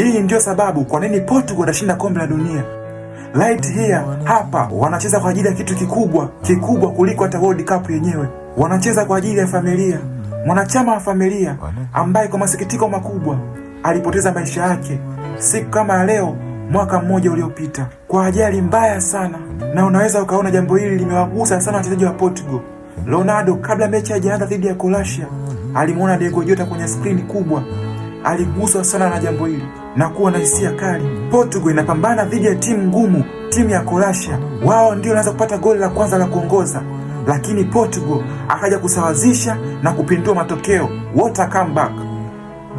Hii ndio sababu kwa nini Portugal watashinda kombe la dunia. Right here, hapa wanacheza kwa ajili ya kitu kikubwa, kikubwa kuliko hata World Cup yenyewe. Wanacheza kwa ajili ya familia, mwanachama wa familia ambaye kwa masikitiko makubwa alipoteza maisha yake siku kama ya leo mwaka mmoja uliopita kwa ajali mbaya sana, na unaweza ukaona jambo hili limewagusa sana wachezaji wa Portugal. Ronaldo kabla mechi haijaanza dhidi ya Croatia alimwona Diego Jota kwenye skrini kubwa, aliguswa sana na jambo hili na kuwa na hisia kali. Portugal inapambana dhidi ya timu ngumu, timu ya Croatia. Wao ndio wanaanza kupata goli la kwanza la kuongoza, lakini Portugal akaja kusawazisha na kupindua matokeo. What a comeback!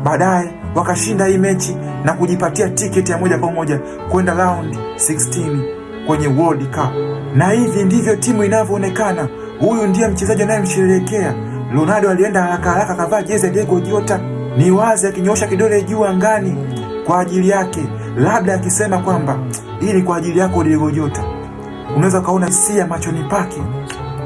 Baadaye wakashinda hii mechi na kujipatia tiketi ya moja kwa moja kwenda round 16 kwenye World Cup. Na hivi ndivyo timu inavyoonekana. Huyu ndiye mchezaji anayemsherehekea. Ronaldo alienda haraka haraka akavaa jezi ya Diego Jota, ni wazi akinyoosha kidole juu angani kwa ajili yake, labda akisema kwamba hii ni kwa ajili yako Diego Jota. Unaweza ukaona hisia machoni pake,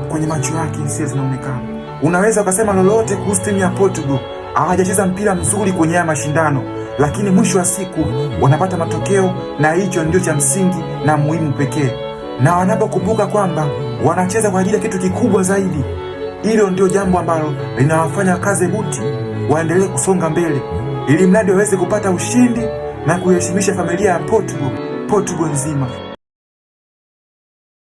kwenye macho yake hisia zinaonekana. Unaweza ukasema lolote kuhusu timu ya Portugal, hawajacheza mpira mzuri kwenye haya mashindano, lakini mwisho wa siku wanapata matokeo, na hicho ndio cha msingi na muhimu pekee. Na wanapokumbuka kwamba wanacheza kwa ajili ya kitu kikubwa zaidi, hilo ndio jambo ambalo linawafanya wakaze buti, waendelee kusonga mbele, ili mradi waweze kupata ushindi na kuheshimisha familia ya Portugal, Portugal nzima.